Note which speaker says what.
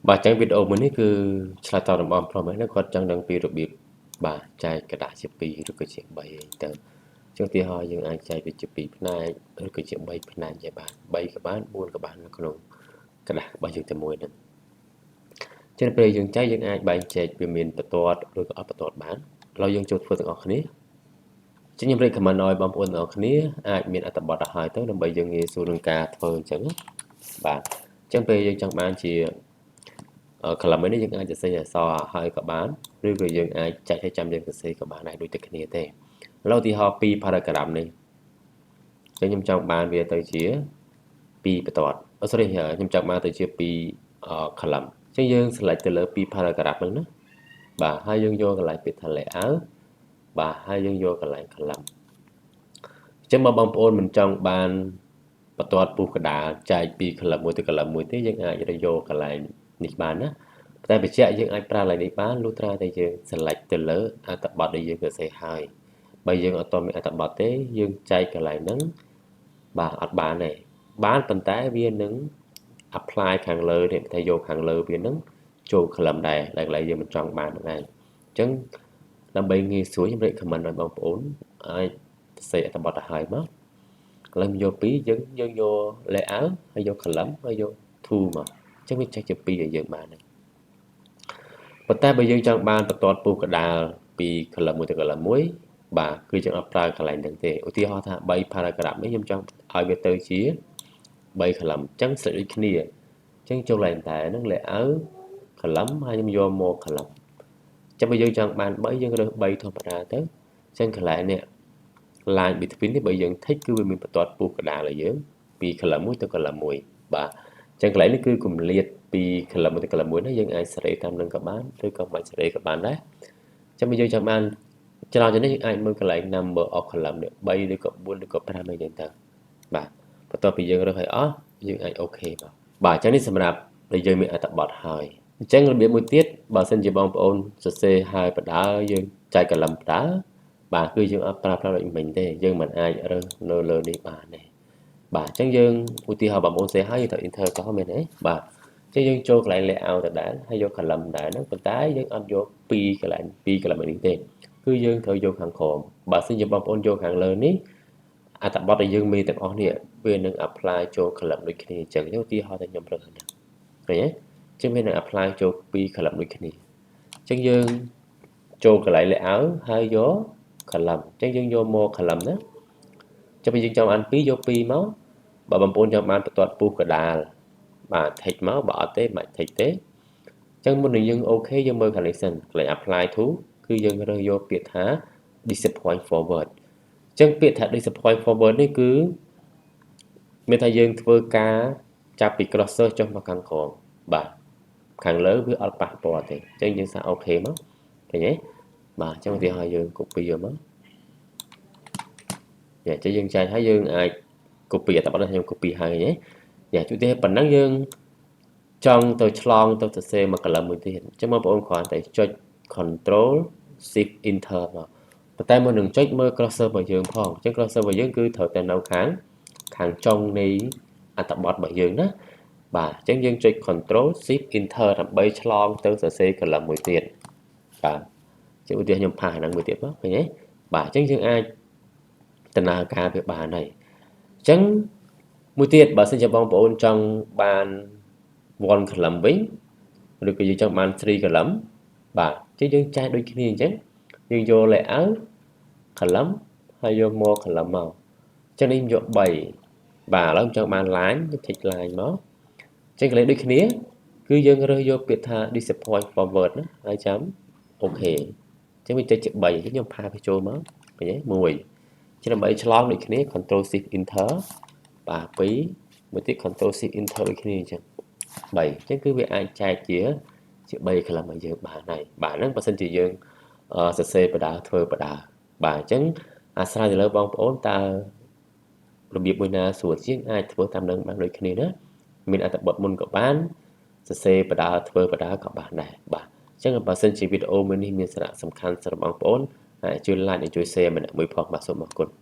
Speaker 1: បាទអញ្ចឹងវីដេអូមួយនេះគឺឆ្លើយតបនឹងបងប្រុសមែនគាត់ចង់ដឹងពីរបៀបបាទចែកក្រដាសជា2ឬក៏ជា3អីទៅអញ្ចឹងទីហោយើងអាចចែកវាជា2ផ្នែកឬក៏ជា3ផ្នែកចេះបាន3ក៏បាន4ក៏បាននៅក្នុងក្រដាសរបស់យើងតែមួយហ្នឹងចឹងពេលយើងចែកយើងអាចបែងចែកវាមានបន្ទាត់ឬក៏អត់បន្ទាត់បានឥឡូវយើងចូលធ្វើទាំងអស់គ្នាចឹងខ្ញុំ recommend ឲ្យបងប្អូនទាំងអស់គ្នាអាចមានអត្ថបទឲ្យហើយទៅដើម្បីយើងងាយស្រួលក្នុងការធ្វើអញ្ចឹងបាទអញ្ចឹងពេលយើងចង់បានជា column នេះយើងអាចសរសេរអក្សរហើយក៏បានឬក៏យើងអាចចែកឲ្យចាំយើងសរសេរក៏បានដែរដូចតែគ្នាទេឥឡូវឧទាហរណ៍2 paragraph នេះចឹងខ្ញុំចង់បានវាទៅជា2បន្ទាត់អូ sorry ខ្ញុំចង់បានទៅជា2 column ចឹងយើង select ទៅលើ2 paragraph ហ្នឹងណាបាទហើយយើងយកកន្លែងពាក្យថា layout បាទហើយយើងយកកន្លែង column ចឹងបើបងប្អូនមិនចង់បានបន្ទាត់ពុះកដាលចែកពី column មួយទៅ column មួយទេយើងអាចយកកន្លែងនេះបានណាតែបញ្ជាក់យើងអាចប្រើកន្លែងនេះបានលុះត្រាតែយើង select ទៅលើអត្ថបទដែលយើងសរសេរហើយបើយើងអត់ទាន់មានអត្ថបទទេយើងចែកកន្លែងហ្នឹងបាទអត់បានទេបានប៉ុន្តែវានឹង apply ខាងលើនេះតែយកខាងលើវានឹងចូល column ដែរដែលកន្លែងយើងមិនចង់បានហ្នឹងឯងអញ្ចឹងដើម្បីងាយស្រួលខ្ញុំ recommend ឲ្យបងប្អូនអាចសរសេរអត្ថបទទៅហើយមកឥឡូវយកពីរយើងយើងយក layout ហើយយក column ហើយយក two មកអញ្ចឹងវាចេះជាពីរឲ្យយើងបានហ្នឹងប៉ុន្តែបើយើងចង់បានបន្ទាត់ពុះកដាលពី column មួយទៅ column មួយបាទគឺយើងអត់ប្រើកន្លែងហ្នឹងទេឧទាហរណ៍ថា3 paragraph នេះខ្ញុំចង់ឲ្យវាទៅជា3 column អញ្ចឹងស្រេចដូចគ្នាអញ្ចឹងចូលកន្លែងតែហ្នឹង layout column ហើយខ្ញុំយកមក column ចាំបើយើងចង់បាន3យើងរើស3ធម្មតាទៅអញ្ចឹងកន្លែងនេះ line between នេះបើយើង tick គឺវាមានបន្ទាត់ពុះកដាលឲ្យយើងពី column មួយទៅ column មួយបាទអញ្ចឹងកន្លែងនេះគឺគម្លាតពី column មួយទៅ column មួយនេះយើងអាចសេរីតាមនឹងក៏បានឬក៏មិនសេរីក៏បានដែរចាំបើយើងចង់បានច្រើនជាងនេះយើងអាចមើលកន្លែង number of column នេះ3ឬក៏4ឬក៏5អីចឹងទៅបាទបន្ទាប់ពីយើងរើសឲ្យអស់យើងអាច OK បាទបាទអញ្ចឹងនេះសម្រាប់ដែលយើងមានអត្ថបទហើយអញ្ចឹងរបៀបមួយទៀតបើសិនជាបងប្អូនសរសេរហើយបដើយើងចែក column បដើបាទគឺយើងអត់ប្រើប្រាស់ដូចមិញទេយើងមិនអាចរើសនៅលើនេះបានទេបាទអញ្ចឹងយើងឧទាហរណ៍បងប្អូនសេហើយយើងត្រូវ enter ក៏មែនទេបាទអញ្ចឹងយើងចូលកន្លែង layout ដដែលហើយយក column ដែរហ្នឹងប៉ុន្តែយើងអត់យក2កន្លែង2 column នេះទេគឺយើងត្រូវយកខាងក្រោមបើសិនជាបងប្អូនយកខាងលើនេះអត្ថបទដែលយើងមានទាំងអស់នេះវានឹង apply ចូល column ដូចគ្នាអញ្ចឹងឧទាហរណ៍តែខ្ញុំរើសហ្នឹងឃើញទេអញ្ចឹងវានឹង apply ចូល2 column ដូចគ្នាអញ្ចឹងយើងចូលកន្លែង layout ហើយយក column អញ្ចឹងយើងយកមក column ណាចាំបើយើងចង់បាន2យក2មកបើបងប្អូនចង់បានបន្ទាត់ពុះកដាលបាទ tick មកបើអត់ទេមិន tick ទេអញ្ចឹងមុននឹងយើង OK យើងមើលខាងនេះសិនកន្លែង apply to គឺយើងរើសយកពាក្យថា this point forward អញ្ចឹងពាក្យថា this point forward នេះគឺមានថាយើងធ្វើការចាប់ពី cursor ចុះមកខាងក្រោមបាទខាងលើវាអត់ប៉ះពាល់ទេអញ្ចឹងយើងសាក OK មកឃើញទេបាទអញ្ចឹងឧទាហរណ៍យើង copy យកមកយ៉ាចឹងយើងចែកហើយយើងអាច copy អត្ថបទនេះខ្ញុំ copy ហើយហ៎យ៉ាឧទាហរណ៍ប៉ុណ្ណឹងយើងចង់ទៅឆ្លងទៅសរសេរមក column មួយទៀតអញ្ចឹងបងប្អូនគ្រាន់តែចុច control shift enter មកប៉ុន្តែមុននឹងចុចមើល cursor របស់យើងផងអញ្ចឹង cursor របស់យើងគឺត្រូវតែនៅខាងខាងចុងនៃអត្ថបទរបស់យើងណាបាទអញ្ចឹងយើងចុច control shift enter ដើម្បីឆ្លងទៅសរសេរ column មួយទៀតបាទជាឧទាហរណ៍ខ្ញុំpaste ហ្នឹងមួយទៀតមកឃើញទេបាទអញ្ចឹងយើងអាចដំណើរការវាបានហើយអញ្ចឹងមួយទៀតបើសិនជាបងប្អូនចង់បាន one column វិញឬក៏យើងចង់បាន3 column បាទអញ្ចឹងយើងចែកដូចគ្នាអញ្ចឹងយើងយក layout column ហើយយក more column មកអញ្ចឹងនេះយក3បាទឥឡូវខ្ញុំចង់បាន line ខ្ញុំ tick line មកអញ្ចឹងកន្លែងដូចគ្នាគឺយើងរើសយកពាក្យថា this point forward ណាហើយចាំ OK អញ្ចឹងវាចេញជា3អញ្ចឹងខ្ញុំpaste វាចូលមកឃើញទេ1ចឹងដើម្បីឆ្លងដូចគ្នា control shift enter បាទ2មួយទៀត control shift enter ដូចគ្នាអញ្ចឹង3អញ្ចឹងគឺវាអាចចែកជាជា3 column ឲ្យយើងបានហើយបាទហ្នឹងបើសិនជាយើងសរសេរបដាធ្វើបដាបាទអញ្ចឹងអាស្រ័យទៅលើបងប្អូនតើរបៀបមួយណាស្រួលជាងអាចធ្វើតាមនឹងបានដូចគ្នាណាមានអត្ថបទមុនក៏បានសរសេរបដាធ្វើបដាក៏បានដែរបាទអញ្ចឹងបើសិនជាវីដេអូមួយនេះមានសារៈសំខាន់សម្រាប់បងប្អូនអាចជួយ like និងជួយ share ម្នាក់មួយផងបាទសូមអរគុណ។